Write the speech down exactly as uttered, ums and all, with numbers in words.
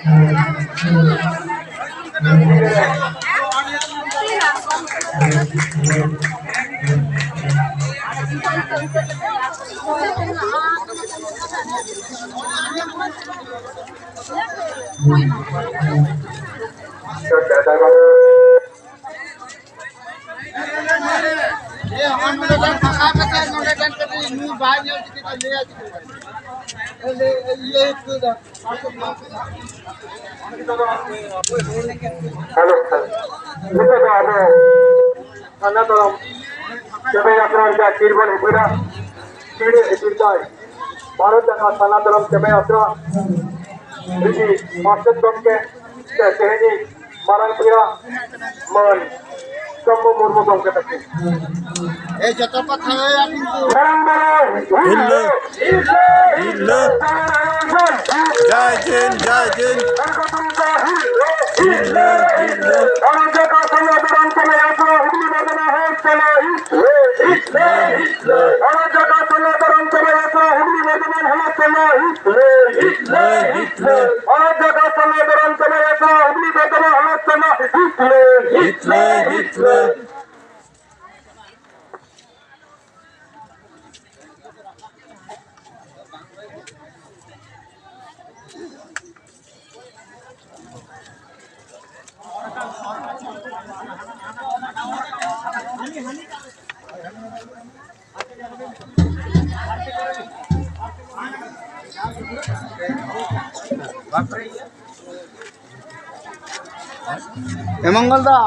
ᱮ, ᱦᱚᱸ, ᱱᱚᱰᱮ ᱵᱮᱱ ᱯᱷᱟᱸᱠᱟ ᱠᱟᱛᱮ, ᱱᱚᱰᱮ ᱵᱮᱱ ᱠᱟᱹᱴᱤᱡ ᱧᱩ ᱵᱟᱭ ᱧᱮᱞ ᱴᱷᱤᱠ ᱠᱟᱛᱮ ᱞᱟᱹᱭᱟ ᱪᱤᱠᱟᱹ? ᱞᱟᱹᱭ, ᱤᱭᱟᱹ, ᱤᱭᱟᱹ, ᱦᱮᱞᱳ, ᱱᱤᱛᱚᱜ ᱫᱚ ᱟᱵᱚ ᱥᱟᱨᱱᱟ ᱫᱷᱚᱨᱚᱢ ᱪᱟᱵᱟᱭ ᱟᱠᱷᱲᱟ ᱨᱮᱭᱟᱜ ᱪᱤᱨ ᱵᱚᱱ ᱦᱤᱯᱤᱲᱟ᱾ ᱪᱤᱨ ᱦᱤᱯᱤᱲ ᱫᱟᱭ ᱵᱷᱟᱨᱚᱛ ᱡᱟᱠᱟᱛ ᱥᱟᱨᱱᱟ ᱫᱷᱚᱨᱚᱢ ᱪᱟᱵᱟᱭ ᱟᱠᱷᱲᱟ ᱨᱤᱱᱤᱡ ᱢᱟᱪᱮᱛ ᱜᱚᱢᱠᱮ ᱥᱮ ᱛᱮᱦᱮᱧᱤᱡ ᱢᱟᱨᱟᱝ ᱯᱮᱲᱟ ᱢᱟᱹᱱ ᱥᱚᱢᱵᱷᱩ ᱢᱩᱨᱢᱩ ᱜᱚᱢᱠᱮ ᱛᱟᱹᱠᱤᱱ᱾ ᱮ, ᱡᱚᱛᱚ ᱠᱚ ᱛᱷᱟᱭᱚᱭᱟ ᱠᱤᱱᱛᱩ᱾ ᱢᱟᱨᱟᱝ ᱵᱩᱨᱩ ᱦᱤᱞᱟᱹ, ᱦᱤᱞᱟᱹ᱾ ᱡᱟᱭ ᱡᱤᱱ, ᱡᱟᱭ ᱡᱤᱱ᱾ ᱦᱤᱞᱟᱹ, ᱦᱤᱞᱟᱹ᱾ ᱚᱱᱟ ᱡᱟᱭᱜᱟ ᱥᱟᱨᱱᱟ ᱫᱷᱚᱨᱚᱢ ᱪᱟᱵᱟᱭ ᱟᱠᱷᱲᱟ ᱦᱩᱜᱽᱞᱤ ᱵᱚᱨᱫᱷᱚᱢᱟᱱ ᱦᱚᱲ ᱪᱟᱞᱟᱣ ᱦᱤᱞᱟᱹ, ᱦᱤᱞᱟᱹ᱾ ᱚᱱᱟ ᱡᱟᱭᱜᱟ ᱥᱟᱨᱱᱟ ᱫᱷᱚᱨᱚᱢ ᱪᱟᱵᱟᱭ ᱟᱠᱷᱲᱟ ᱦᱩᱜᱽᱞᱤ ᱵᱚᱨᱫᱷᱚᱢᱟᱱ ᱦᱚᱲ ᱪᱟᱞᱟᱣ ᱦᱤᱞᱟᱹ, ᱦᱤᱞᱟᱹ᱾ ᱚᱱᱟ ᱡᱟᱭᱜᱟ ᱥᱟᱨᱱᱟ ᱫᱷᱚᱨᱚᱢ ᱪᱟᱵᱟᱭ ᱟᱠᱷᱲᱟ ᱦᱩᱜᱽᱞᱤ ᱵᱚᱨᱫᱷᱚᱢᱟᱱ ᱦᱚᱲ ᱪᱟᱞᱟᱣ ᱦᱤᱞᱟᱹ, ᱦᱤᱞᱟᱹ, ᱦᱤᱞᱟᱹ᱾ ᱮ ᱢᱚᱝᱜᱚᱞ ᱫᱟ᱾